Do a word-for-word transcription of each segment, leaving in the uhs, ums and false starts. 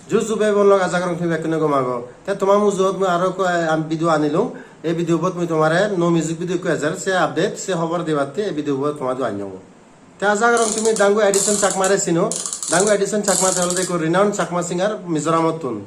Ju ju bhei bon lok, aja gorong tumi bekkune gom ago. Te toma mujot mui aro ekko, eh, am-, video anilung. Ei video bot mui tomare nuo music video ekko ejer, se update, se hobor dibatte ei video bot toma idu annyong. Te aja gorong tumi Dangu Edison Chakmare sino. Dangu Edison Chakma te olode ekko renowned Chakma singer Mizoramottun.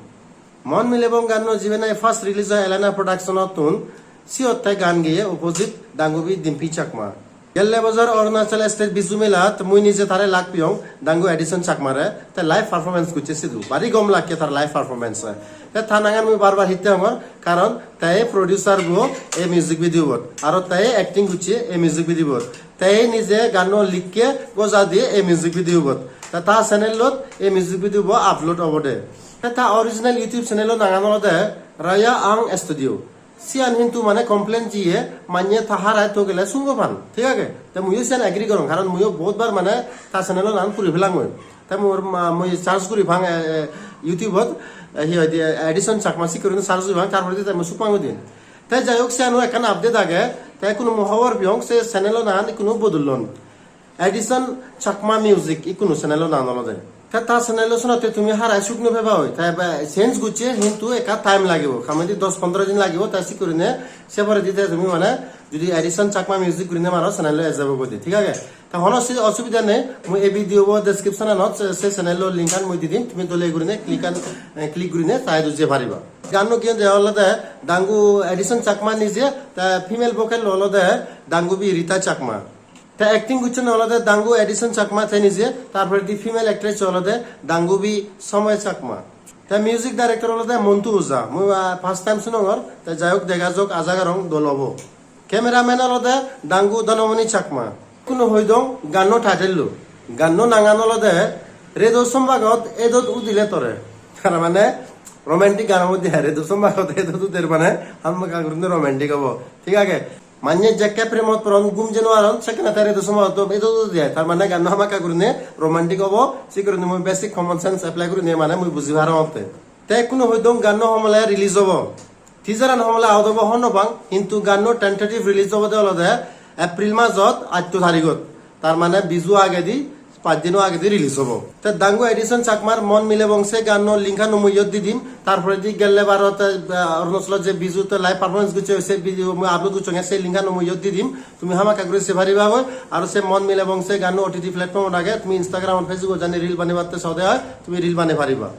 Mon Milebong ganno jibe nahi first release oi Elena Production-ottun, siyot te gan geye opposite Dangubi Dimpi Chakma. Gelle bojor Arunachal State Bizu Melat mui nije tare lak piyong, Dangu Edison Chakmare, te live performance gocche sidu. Bari gom lakke tar live performance. Te ta nangan mui bar bar hitte hongor, karon te producer bo ei music video bot, aro te acting gocche ei music video bot. Te nije ganno likke goja diye ei music video bot. Te ta channel-ot ei music video bo upload obode. Te ta original YouTube channel-o nangan olode Raya Ang Studio. Siyan hintu mane complain jiye manye ta harai to gele sungo pan, thik age? Te muiyo siyan agree gorong, karon muiyo bahut bar mane ta channel-o nangan puri pelangoi. Te mor ma-, mui search guri pang, eh, eh, YouTube-ot, eh, hi hoide, eh, Edison Chakma sikke guri search guri pang, tar poredi te mui suk pang guri. Te jai hok, siyano ekkan update age, te ikkunu mui hobor piyong se channel-o nangan ikkunu bodullon. Edison Chakma Music ikkunu channel-o nangan olode. Te ta channel-o sunotte tumi harai suk no peba oi. Te ba change gocche hintu ekka time lagibo. Kamedi dos pondro din lagibo, te sik gurine se poredi te tumi mane judi Edison Chakma Music gurine maro channel-o ejabo goi de, thik age? Te hono se osubida nei, mui ei video bo description-anot se, se channel-o link-an mui di dim, tumi dole gurine click-an, eh, click gurine side-ot jei pariba. Ganno giyonde olode Dangu Edison Chakma nije, te female vocal olode Dangubi Rita Chakma. Te acting gocchonde olode Dangu Edison Chakma te nije, tar poredi female actress olode Dangubi Somoy Chakma. Te music director olode Montu Oja. Mui, ah, first time sunongor, te jai hok dega jok, aja gorong dol obo. Cameraman olode Dangu Dhanamani Chakma. Ikkunu hoi dong ganno title-lo. Ganno nangan olode Redo Sombagot Edot Udile Tore. Tar mane romantic gano moddhe ai, Redo Sombagot Edot Uder mane hamakkai gurinei romantic obo. Thik age? Manye jekke premot poron gum jei no paron, sekkene te Redo Sombagot Edot Ude ai. Tar mane ganno hamakkai gurinei romantic obo, sik gurinei mui basic common sense apply gurinei mane mui buji parongotte. Te ikkunu hoi dong ganno homole release obo. Teaser-an homole out obo hobor no pang, hintu ganno tentative release obode olode April majot atto tarigot. Tar mane Bizu agedi, pach dino agedi release obo. Te Dangu Edison Chakmar Mon Milebong se ganno link-an mui iyot di dim. Tar poredi gelle barot, eh, Arunachalot je Bizu te live performance gocche, se video mui upload gocchonge, se link-an mui iyot di dim. Tumi hamakkai guri sei pariba goi. Aro se Mon Milebong se ganno O T T platform-ot age, tumi Instagram-ot, Facebook-ot jani reel banebatte sode oi, tumi reel banei pariba.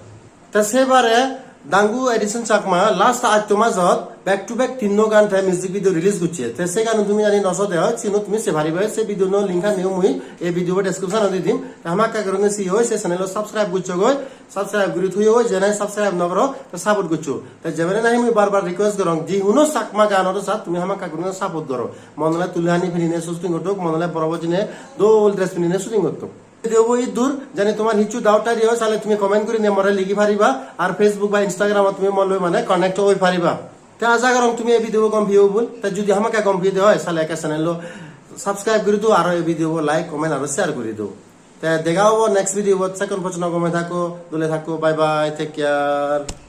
Te se bare Dangu Edison Chakma last atto majot back to back tinno gan te music video release gocche. Te se gano tumi jani no sode oi, sino tumi sei pariba, se video no link-an-o mui ei video description-ot di dim. Te hamakkai gurinei siyo oi, se channel-o subscribe goccho goi, subscribe guri thoyo goi, je nahi subscribe no goro, te support goccho. Te jebere nahi mui bar bar request gorong, je hono Chakma gan aro sat, tumi hamakkai gurinei support goro. Mon ole tulani pinine shooting gottok, mon ole boro bojine dol dress pinine shooting gottok. Video bo iddur, jodi tomar hissu doubt thai de oi, sale tumi comment gurinei more ligi pariba, ar Facebook ba Instagram-ot tumi mo loi mane connect oi pariba. Te aja gorong tumi ei video bo gom piyo bul, te jodi hamakkai gom piyo de oi, sale ekka channel-o subscribe guri do, aro ei video bo like, comment aro share guri do. Te dega obo next video bot, sekkon pojjonto gome thakko, dole thakko, bye bye, take care.